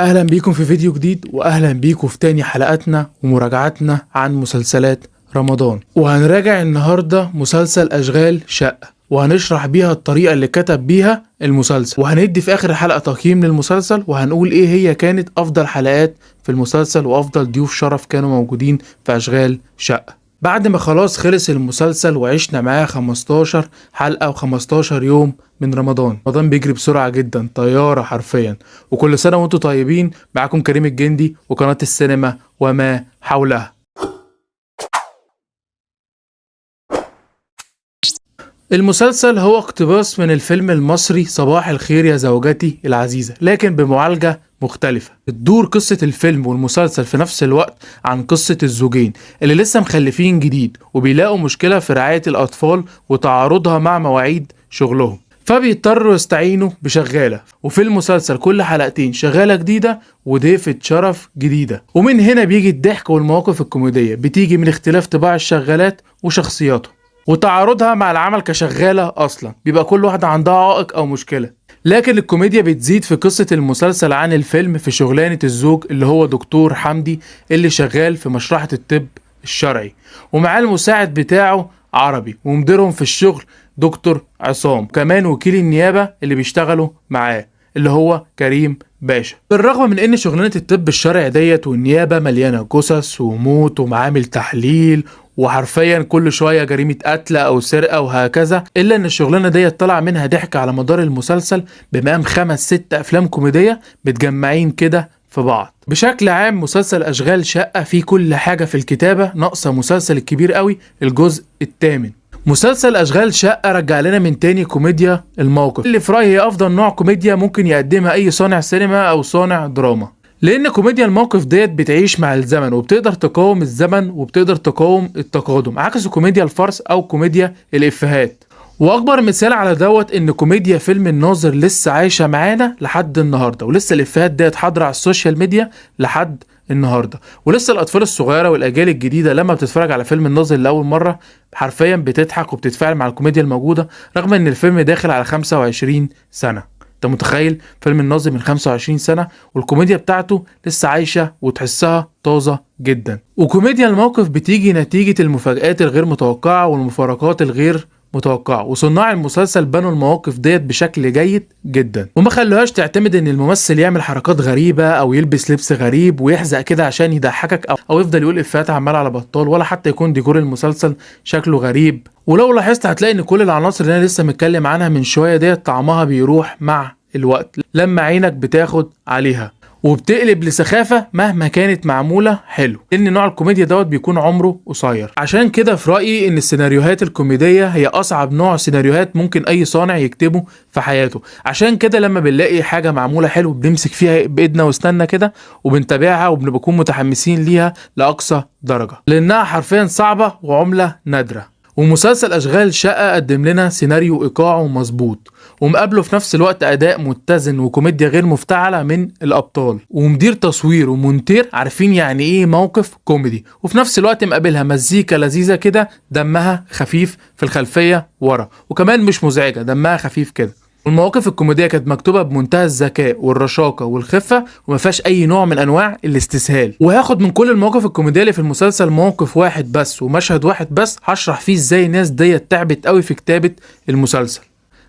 اهلا بيكم في فيديو جديد، واهلا بيكم في تاني حلقاتنا ومراجعتنا عن مسلسلات رمضان. وهنراجع النهارده مسلسل اشغال شقة، وهنشرح بيها الطريقة اللي كتب بيها المسلسل، وهندي في اخر الحلقة تقييم للمسلسل، وهنقول ايه هي كانت افضل حلقات في المسلسل وافضل ضيوف شرف كانوا موجودين في اشغال شقة. بعد ما خلاص خلص المسلسل وعشنا معاه 15 حلقة و15 يوم من رمضان. رمضان بيجري بسرعة جدا، طيارة حرفيا. وكل سنة وانتم طيبين. معاكم كريم الجندي وقناة السينما وما حولها. المسلسل هو اقتباس من الفيلم المصري صباح الخير يا زوجتي العزيزة، لكن بمعالجة مختلفة. بتدور قصة الفيلم والمسلسل في نفس الوقت عن قصة الزوجين اللي لسه مخلفين جديد وبيلاقوا مشكلة في رعاية الأطفال وتعارضها مع مواعيد شغلهم، فبيضطروا يستعينوا بشغالة. وفي المسلسل كل حلقتين شغالة جديدة وضيفة شرف جديدة، ومن هنا بيجي الضحك والمواقف الكوميدية بتيجي من اختلاف طباع الشغالات وشخصياتهم وتعارضها مع العمل كشغالة أصلا. بيبقى كل واحدة عندها عائق أو مشكلة، لكن الكوميديا بتزيد في قصة المسلسل عن الفيلم في شغلانة الزوج اللي هو دكتور حمدي اللي شغال في مشرحة الطب الشرعي، ومعاه المساعد بتاعه عربي، ومديرهم في الشغل دكتور عصام، كمان وكيل النيابة اللي بيشتغلوا معاه اللي هو كريم باشا. بالرغم من ان شغلانة الطب الشرعي ديت والنيابة مليانة جثث وموت ومعامل تحليل وحرفيا كل شوية جريمة قتل او سرقة وهكذا، الا ان الشغلانة ديت طلع منها ضحك على مدار المسلسل بمقام 5-6 افلام كوميدية متجمعين كده في بعض. بشكل عام مسلسل اشغال شقة فيه كل حاجة في الكتابة ناقصة مسلسل الكبير قوي الجزء الثامن. مسلسل اشغال شقة رجع لنا من تاني كوميديا الموقف، اللي في رأيي هي افضل نوع كوميديا ممكن يقدمها اي صانع سينما او صانع دراما، لان كوميديا الموقف ديت بتعيش مع الزمن وبتقدر تقاوم الزمن وبتقدر تقاوم التقادم، عكس كوميديا ال farce او كوميديا الافيهات. واكبر مثال على دوت ان كوميديا فيلم الناظر لسه عايشه معانا لحد النهارده، ولسه الافيهات ديت حاضره على ال social media لحد النهارده، ولسه الاطفال الصغيرة والاجيال الجديدة لما بتتفرج على فيلم الناظر لاول مرة حرفيا بتضحك وبتتفاعل مع الكوميديا الموجودة، رغم ان الفيلم داخل على 25 سنة. انت متخيل فيلم الناظر من 25 سنة والكوميديا بتاعته لسه عايشه وتحسها طازة جدا. وكوميديا الموقف بتيجي نتيجة المفاجآت الغير متوقعه والمفارقات الغير متوقعه، وصناع المسلسل بنوا المواقف ديت بشكل جيد جدا، وما خلوهاش تعتمد ان الممثل يعمل حركات غريبة او يلبس لبس غريب ويحزق كده عشان يضحكك او يفضل يقول افيهات عمال على بطال، ولا حتى يكون ديكور المسلسل شكله غريب. ولو لاحظت هتلاقي ان كل العناصر اللي انا لسه متكلم عنها من شوية ديت طعمها بيروح مع الوقت لما عينك بتاخد عليها وبتقلب لسخافة مهما كانت معمولة حلو، لأن نوع الكوميديا دوت بيكون عمره قصير. عشان كده في رأيي إن السيناريوهات الكوميدية هي أصعب نوع سيناريوهات ممكن أي صانع يكتبه في حياته. عشان كده لما بنلاقي حاجة معمولة حلو بنمسك فيها بإيدنا واستنى كده وبنتابعها وبنكون متحمسين ليها لأقصى درجة، لأنها حرفيا صعبة وعملة نادرة. ومسلسل أشغال شقة قدم لنا سيناريو إيقاعه مظبوط، ومقابله في نفس الوقت أداء متزن وكوميديا غير مفتعلة من الأبطال، ومدير تصوير ومونتير عارفين يعني إيه موقف كوميدي، وفي نفس الوقت مقابلها مزيكا لذيذة كده دمها خفيف في الخلفية ورا، وكمان مش مزعجة، دمها خفيف كده. والمواقف الكوميدية كانت مكتوبة بمنتهى الذكاء والرشاقة والخفة، وما فيهاش أي نوع من أنواع الاستسهال. وهاخد من كل المواقف الكوميدية اللي في المسلسل موقف واحد بس ومشهد واحد بس هشرح فيه ازاي الناس ديت تعبت قوي في كتابة المسلسل.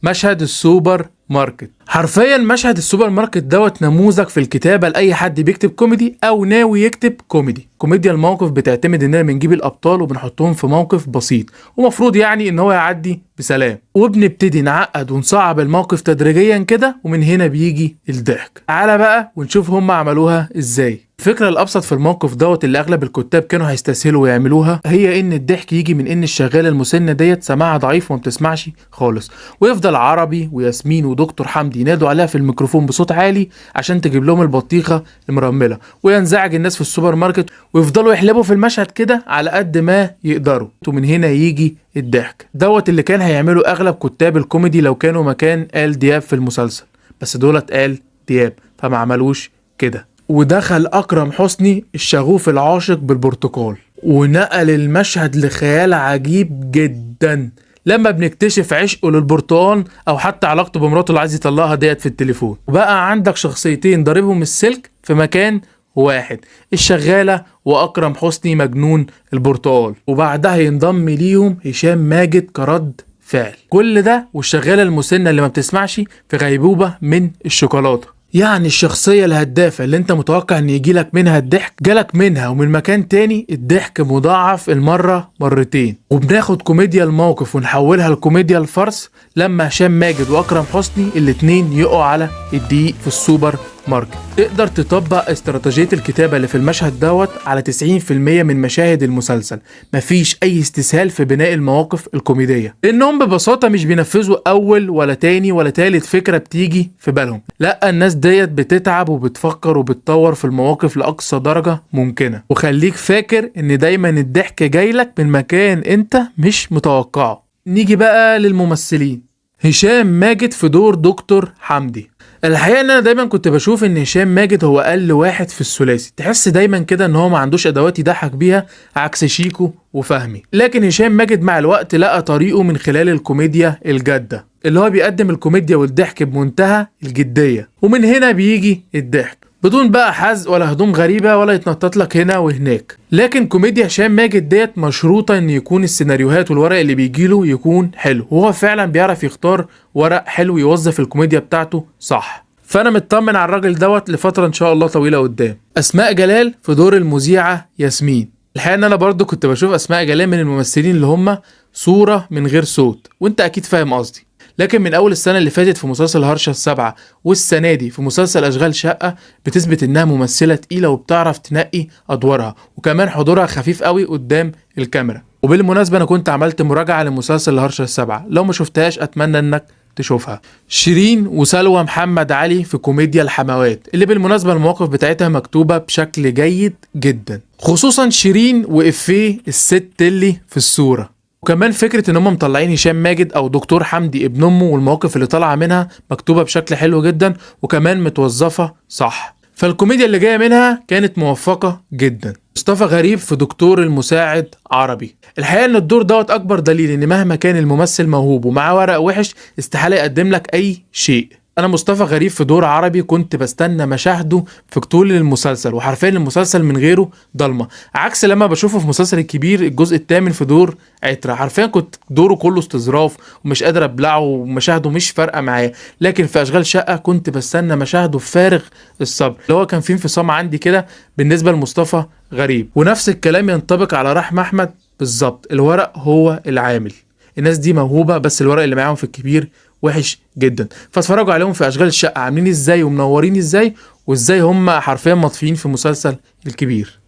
مشهد السوبر ماركت، حرفيا مشهد السوبر ماركت دوت نموذج في الكتابة لأي حد بيكتب كوميدي أو ناوي يكتب كوميدي. كوميديا الموقف بتعتمد إننا بنجيب الأبطال وبنحطهم في موقف بسيط ومفروض يعني إن هو يعدي بسلام، وبنبتدي نعقد ونصعب الموقف تدريجيا كده، ومن هنا بيجي الضحك. تعالى بقى ونشوف هم عملوها إزاي. الفكرة الأبسط في الموقف دوت اللي أغلب الكتاب كانوا هيستسهلوا ويعملوها هي إن الضحك يجي من إن الشغالة المسنة ديت سماعها ضعيف وما بتسمعش خالص، ويفضل عربي وياسمين ودكتور حمدي ينادوا عليها في الميكروفون بصوت عالي عشان تجيب لهم البطيخة المرملة، وينزعج الناس في السوبر ماركت ويفضلوا يحلبوا في المشهد كده على قد ما يقدروا، ومن هنا يجي الضحك دوت اللي كان هيعمله أغلب كتاب الكوميدي لو كانوا مكان آل دياب في المسلسل، بس دولت آل دياب فما عملوش كده. ودخل أكرم حسني الشغوف العاشق بالبرتقال ونقل المشهد لخيال عجيب جدا لما بنكتشف عشقه للبرتقال او حتى علاقته بمراته اللي عايز يطلقها ديت في التليفون. وبقى عندك شخصيتين ضاربهم السلك في مكان واحد، الشغالة وأكرم حسني مجنون البرتقال، وبعدها ينضم ليهم هشام ماجد كرد فعل. كل ده والشغالة المسنة اللي ما بتسمعش في غيبوبة من الشوكولاتة. يعني الشخصية الهدافة اللي انت متوقع ان يجيلك منها الضحك جالك منها ومن مكان تاني الضحك مضاعف المرة مرتين. وبناخد كوميديا الموقف ونحولها لكوميديا ال farce لما هشام ماجد واكرم حسني الاتنين يقعوا على الدقيق في السوبر ماركت. تقدر تطبق استراتيجية الكتابة اللي في المشهد دوت على 90% من مشاهد المسلسل. مفيش اي استسهال في بناء المواقف الكوميدية، لانهم ببساطة مش بينفذوا اول ولا تاني ولا تالت فكرة بتيجي في بالهم. لا، الناس ديت بتتعب وبتفكر وبتطور في المواقف لأقصى درجة ممكنة. وخليك فاكر ان دايما الضحك جايلك من مكان انت مش متوقعه. نيجي بقى للممثلين. هشام ماجد في دور دكتور حمدي. الحقيقة ان انا دايما كنت بشوف ان هشام ماجد هو اقل واحد في الثلاثي، تحس دايما كده ان هو ما عندوش ادوات يضحك بيها عكس شيكو وفهمي. لكن هشام ماجد مع الوقت لقى طريقه من خلال الكوميديا الجادة، اللي هو بيقدم الكوميديا والضحك بمنتهى الجدية، ومن هنا بيجي الضحك بدون بقى حزق ولا هدوم غريبة ولا يتنطط لك هنا وهناك. لكن كوميديا هشام ماجد ديت مشروطة ان يكون السيناريوهات والورق اللي بيجيله يكون حلو، وهو فعلا بيعرف يختار ورق حلو يوظف الكوميديا بتاعته صح. فانا مطمن على الراجل دوت لفترة ان شاء الله طويلة قدام. اسماء جلال في دور المذيعة ياسمين. الحقيقة ان انا برضو كنت بشوف اسماء جلال من الممثلين اللي هم صورة من غير صوت، وانت اكيد فاهم قصدي. لكن من اول السنة اللي فاتت في مسلسل هرشة السبعة والسنة دي في مسلسل اشغال شقه بتثبت انها ممثلة تقيلة وبتعرف تنقي ادوارها، وكمان حضورها خفيف قوي قدام الكاميرا. وبالمناسبة انا كنت عملت مراجعه لمسلسل هرشة السبعة، لو ما شفتهاش اتمنى انك تشوفها. شيرين وسلوى محمد علي في كوميديا الحموات، اللي بالمناسبة المواقف بتاعتها مكتوبة بشكل جيد جدا، خصوصا شيرين وإفيه الست اللي في الصورة. وكمان فكرة ان هم مطلعين هشام ماجد او دكتور حمدي ابن امه والمواقف اللي طالعة منها مكتوبة بشكل حلو جدا، وكمان متوظفة صح، فالكوميديا اللي جاية منها كانت موفقة جدا. مصطفى غريب في دكتور المساعد عربي. الحقيقة ان الدور دوت اكبر دليل ان مهما كان الممثل موهوب ومعاه ورق وحش استحالة يقدم لك اي شيء. انا مصطفى غريب في دور عربي كنت بستنى مشاهده في طول المسلسل، وحرفيا المسلسل من غيره ضلمة، عكس لما بشوفه في مسلسل الكبير الجزء الثامن في دور عترة، حرفيا كنت دوره كله استظراف ومش قادر ابلعه ومشاهدة مش فارقه معايا. لكن في اشغال شقه كنت بستنى مشاهده بفارغ الصبر، اللي هو كان في انفصام عندي كده بالنسبة لمصطفى غريب. ونفس الكلام ينطبق على رحمه احمد بالظبط، الورق هو العامل، الناس دي موهوبه بس الورق اللي معاهم في الكبير وحش جدا. فاتفرجوا عليهم في اشغال الشقة عاملين ازاي ومنورين ازاي، وازاي هم حرفيا مطفيين في مسلسل الكبير.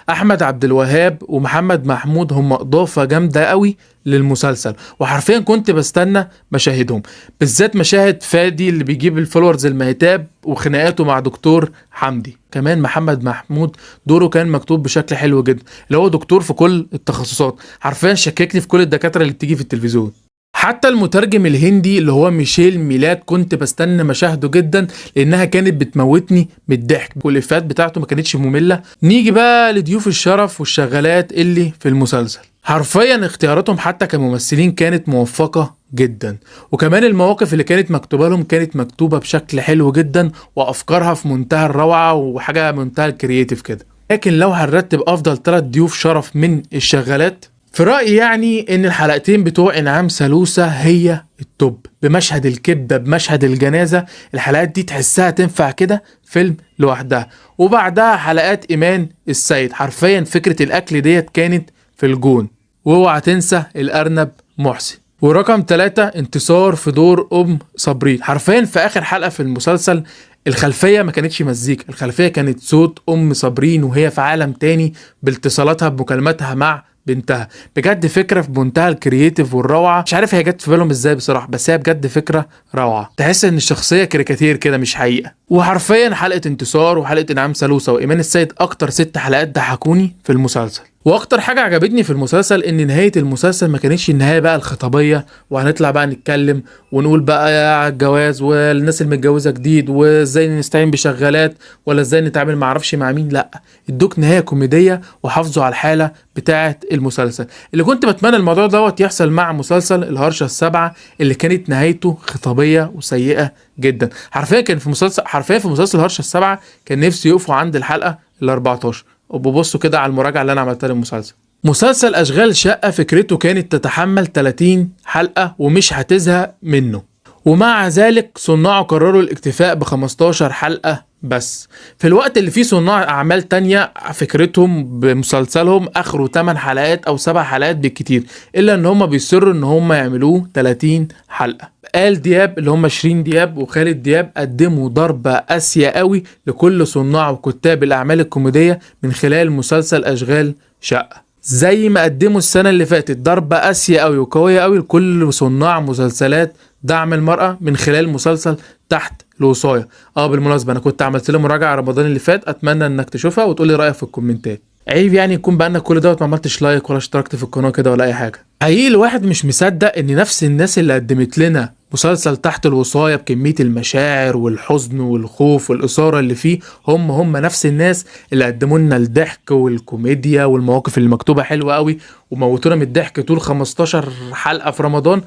احمد عبد الوهاب ومحمد محمود هم اضافه جامدة قوي للمسلسل، وحرفيا كنت بستنى مشاهدهم، بالذات مشاهد فادي اللي بيجيب ال followers المهتاب وخناقاته مع دكتور حمدي. كمان محمد محمود دوره كان مكتوب بشكل حلو جدا، اللي هو دكتور في كل التخصصات، حرفيا شككني في كل الدكاترة اللي بتيجي في التلفزيون. حتى المترجم الهندي اللي هو ميشيل ميلاد كنت بستنى مشاهده جدا لانها كانت بتموتني من الضحك، والافيهات بتاعته ما كانتش مملة. نيجي بقى لضيوف الشرف والشغالات اللي في المسلسل، حرفيا اختياراتهم حتى كممثلين كانت موفقة جدا، وكمان المواقف اللي كانت مكتوبة لهم كانت مكتوبة بشكل حلو جدا، وافكارها في منتهى الروعة وحاجه منتهى ال creative كده. لكن لو هنرتب افضل 3 ضيوف شرف من الشغالات، في رأيي يعني ان الحلقتين بتوع انعام سالوسة هي ال top، بمشهد الكبدة بمشهد الجنازة، الحلقات دي تحسها تنفع كده فيلم لوحدها. وبعدها حلقات ايمان السيد، حرفيا فكرة الاكل ديت كانت في الجون. واوعى تنسى الارنب محسن. ورقم 3 انتصار في دور ام صابرين، حرفيا في اخر حلقة في المسلسل الخلفية ما كانتش مزيكا، الخلفية كانت صوت ام صابرين وهي في عالم تاني باتصالاتها بمكالماتها مع بنتها. بجد فكرة في منتهى ال creative والروعه، مش عارف هي جت في بالهم ازاي بصراحة، بس هي بجد فكرة روعه، تحس ان الشخصية كاريكاتير كده مش حقيقة. وحرفيا حلقة انتصار وحلقه انعام سالوسة وايمان السيد اكتر 6 حلقات ضحكوني في المسلسل. واكتر حاجة عجبتني في المسلسل ان نهاية المسلسل ما كانتش النهاية بقى الخطابيه وهنطلع بقى نتكلم ونقول بقى على الجواز والناس المتجوزه جديد وازاي نستعين بشغالات ولا ازاي نتعامل ما اعرفش مع مين، لا ادوك نهاية كوميدية وحافظوا على الحالة بتاعه المسلسل. اللي كنت بتمنى الموضوع دوت يحصل مع مسلسل الهرشه السبعه اللي كانت نهايته خطابيه وسيئة جدا. حرفيا كان في مسلسل، حرفيا في مسلسل الهرشه السبعه كان نفسي يقفوا عند الحلقة ال 14. وببصوا كده على المراجعة اللي انا عملتها للمسلسل. مسلسل اشغال شقه فكرته كانت تتحمل 30 حلقة ومش هتزهق منه، ومع ذلك صناعة قرروا الاكتفاء ب 15 حلقة بس، في الوقت اللي فيه صناع اعمال تانية فكرتهم بمسلسلهم اخره 8 حلقات او 7 حلقات بالكتير، الا ان هم بيصروا ان هم يعملوه 30 حلقة. آل دياب اللي هم شيرين دياب وخالد دياب قدموا ضربة قاسية قوي لكل صناع وكتاب الأعمال الكوميدية من خلال مسلسل أشغال شقة، زي ما قدموا السنة اللي فاتت ضربة قاسية قوي وقوية قوي لكل صناع مسلسلات دعم المرأة من خلال مسلسل تحت الوصاية. بالمناسبة أنا كنت عملت له مراجعة رمضان اللي فات، أتمنى إنك تشوفها وتقولي رأيك في الكومنتات. عيب يعني يكون بقالنا كل دوت ما عملتش like ولا اشتركت في القناة كده ولا أي حاجة. حقيقي الواحد مش مصدق إن نفس الناس اللي قدمت لنا مسلسل تحت الوصاية بكمية المشاعر والحزن والخوف والإثارة اللي فيه هم نفس الناس اللي قدموا لنا الضحك والكوميديا والمواقف اللي مكتوبة حلوة قوي وموتونا من الضحك طول 15 حلقة في رمضان.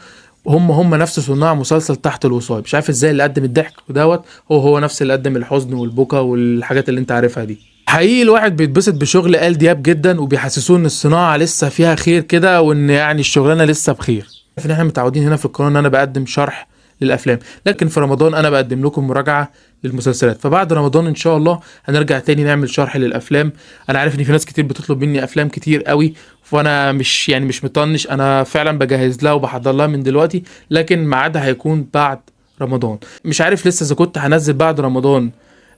هم نفس صناع مسلسل تحت الوصاية. مش عارف ازاي اللي قدم الضحك ودوت هو نفس اللي قدم الحزن والبكا والحاجات اللي انت عارفها دي. حقيقي الواحد بيتبسط بشغل آل دياب جدا، وبيحسسوه ان الصناعة لسه فيها خير كده، وان يعني الشغلانة لسه بخير. ان احنا متعودين هنا في القناة ان انا بقدم شرح للافلام، لكن في رمضان انا بقدم لكم مراجعه للمسلسلات، فبعد رمضان ان شاء الله هنرجع تاني نعمل شرح للافلام. انا عارف ان في ناس كتير بتطلب مني افلام كتير قوي، فانا مش يعني مش مطنش، انا فعلا بجهز لها وبحضر لها من دلوقتي، لكن ميعادها هيكون بعد رمضان. مش عارف لسه اذا كنت هنزل بعد رمضان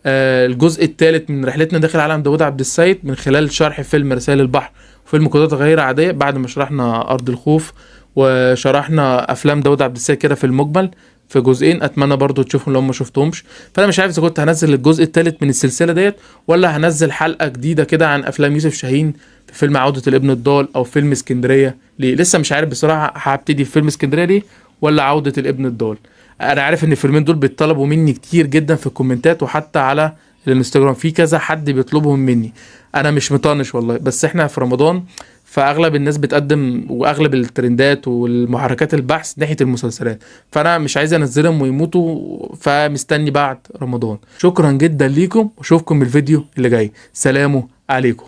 الجزء الثالث من رحلتنا داخل عالم داوود عبد السيد من خلال شرح فيلم رسائل البحر وفيلم قدرات غير عادية، بعد ما شرحنا ارض الخوف وشرحنا افلام داوود عبد السيد كده في المجمل في جزئين، اتمنى برضو تشوفهم لو ما شفتهمش. فانا مش عارف اذا كنت هنزل الجزء الثالث من السلسلة ديت ولا هنزل حلقة جديدة كده عن افلام يوسف شاهين في فيلم عوده الابن الضال او فيلم اسكندرية ليه. لسه مش عارف بصراحة هبتدي في فيلم اسكندرية ليه ولا عوده الابن الضال. انا عارف ان الفيلمين دول بيطلبوا مني كتير جدا في الكومنتات وحتى على الانستجرام في كذا حد بيطلبهم مني. انا مش مطنش والله، بس احنا في رمضان فاغلب الناس بتقدم واغلب الترندات والمحركات البحث ناحية المسلسلات، فانا مش عايز انزلهم ويموتوا، فمستني بعد رمضان. شكرا جدا ليكم واشوفكم الفيديو اللي جاي. سلام عليكم.